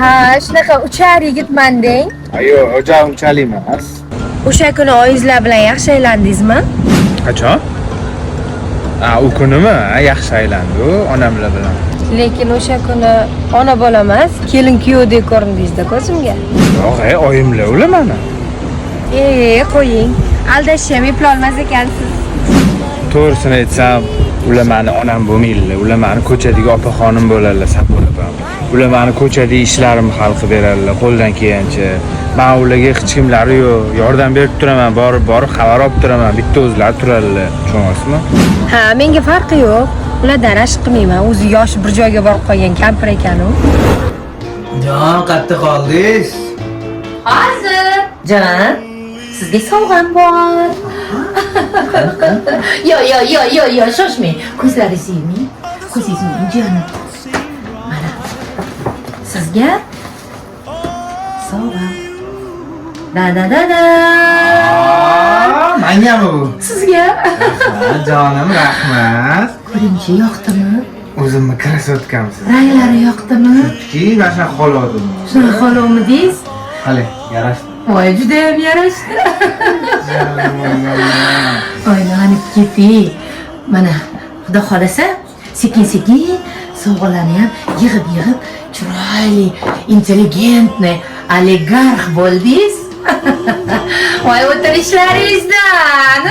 Ha, shunaqa uchar yigitman deng. Yo'q, hojam, unchalik emas. O'sha kuni oyingizlar bilan yaxshi aylandingizmi? Qachon? Ha, u kunimi? Ha, yaxshi aylandi u onamlar bilan. Lekin o'sha kuni ona bola emas, kelin kuyovdek ko'rindingizda ko'zimga. Yo'q, e, oyimlar ular mani. E, qo'ying. Aldashni ham eplolmas ekansiz. To'g'risini aytsam, ular mani onam bo'lmaydilar. Ular mani ko'chadagi opaxonim bo'ladilar, Sapol opam. Ular mani ko'chadagi ishlarimni hal qilib beradilar qo'ldan kelgancha. Man ularga hech kimlari yo'q, yordam berib turaman, borib borib xabar olib turaman. Bitta o'zlari turadilar, tushunyapsizmi? Ha, menga farqi yo'q. Ulardan rashk qilmayman. O'zi yoshi bir joyga borib qolgan kampir ekan u. Jon, qayerda qoldingiz? Hozir. Jon, sizga sovg'am bor. Yo, yo, yo, yo, yo, shoshmang. Ko'zlaringizni yuming. Ko'zingizni yuming, jonim. Mana. Sizga sovg'a. Da da da da. Mangami bu? Sizga. Rahmat, jonim, rahmat. Ko'ringchi, yoqdimi? O'zimni красотка msiz. Ranglari yoqdimi? Ki, mana shunaqa xohladim. Shunaqa xohlovmidingiz? Qali, yarashdi. Voy, judayam yarashdi. Aylanib keting. Mana, Xudo xohlasa, sekin-sekin sovg'alarni ham yig'ib-yig'ib, chiroyli, интеллигентный oligarx bo'ldingiz. Voy, o'tirishlaringizdan.